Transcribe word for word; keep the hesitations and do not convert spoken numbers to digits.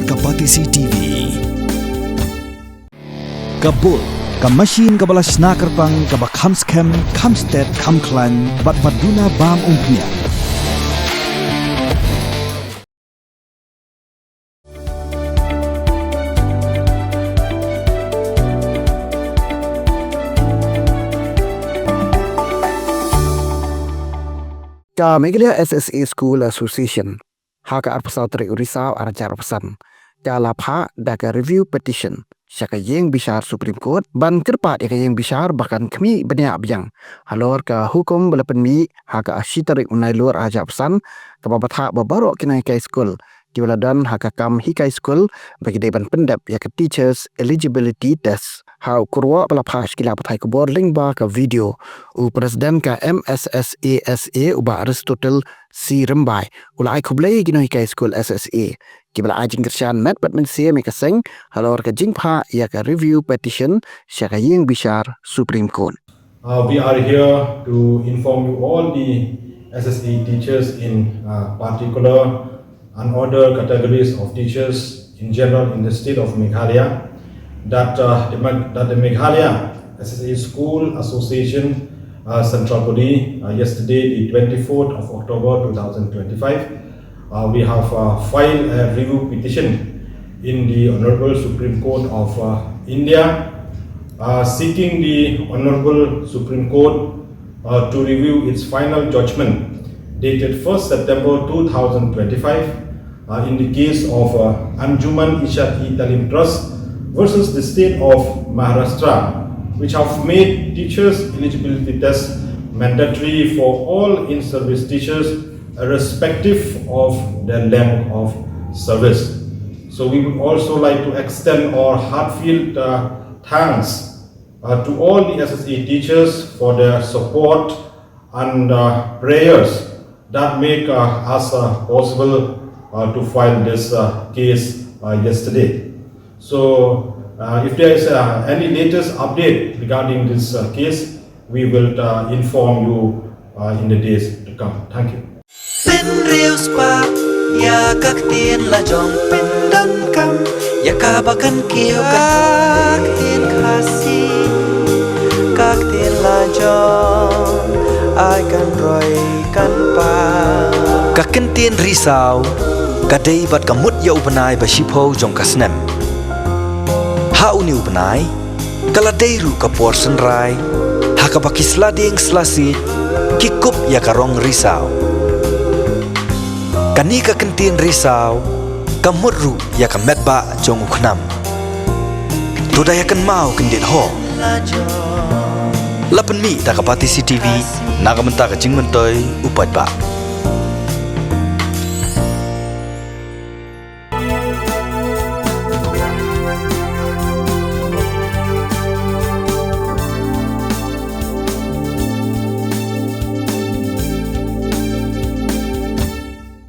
Ka Batesi T V. Ka bul, ka machine kaba la shna kyrpang, kaba kham skhem, kham stet, kham khlaiñ, bad ba duna bam umphniang. Ka Meghalaya S S A School Association, ha ka arphew saw tarik u Risaw arhajar arphew san, ka la phah da ka review petition sha ka ïing bishar Supreme Court, ban kyrpad ïa ka ïing bishar ba kan khmih bniah biang halor ka hukum ba la pynmih ha ka shi tarik u Nailur arhajar arphew san, kaba bthah ba baroh ki nonghikai skul kiba la don ha ka kam hikai skul ba ki dei ban pyndep ïa ka Teachers Eligibility Test. Ha u kyrwoh ba la phah sha ki lad pathai khubor lyngba ka video, u President ka M S S A S A, u Bah Aristotle C Rymbai, u la ai khublei ïa ki nonghikai skul S S A kiba la ai jingkyrshan met bad mynsiem ïa ka seng halor ka jingphah ïa ka review petition sha ka ïing bishar Supreme Court. Uh, we are here to inform you all, the S S A teachers in, uh, particular, and other categories of teachers in general in the state of Meghalaya, that, uh, the Meg-, that the Meghalaya S S A School Association, uh, Central Body, uh, yesterday, the twenty-fourth of October two thousand twenty-five, uh, we have, uh, filed a review petition in the Honorable Supreme Court of, uh, India, uh, seeking the Honorable Supreme Court, uh, to review its final judgment dated first September two thousand twenty-five, uh, in the case of, uh, Anjuman Ishaq-i-Talim Trust versus the State of Maharashtra, which have made teachers eligibility test mandatory for all in-service teachers, irrespective of their length of service. So we would also like to extend our heartfelt, uh, thanks, uh, to all the S S A teachers for their support and, uh, prayers that make, uh, us, uh, possible, uh, to file this, uh, case, uh, yesterday. So, uh, if there is, uh, any latest update regarding this, uh, case, we will, uh, inform you, uh, in the days to come. Thank you. Pynriewspah ïa ka ktien la jong, pyndonkam ïa kaba kan kiew, ka ktien Khasi, ka ktien la jong, ai kan roi kan pang. Ka kyntien Risaw ka dei bad ka mut ïa u bnai ba shiphew jong ka snem. Ha une u bnai ka la dei ruh ka por synrai ha kaba ki sla dieng sla siej ki kup ïa ka rong risaw. Kane ka kyntien Risaw ka mut ruh ïa ka metbah jong u khnam. To da ïa kynmaw kyndit ho. La pynmih da ka Batesi T V na ka bynta ka jingmyntoi u paidbah.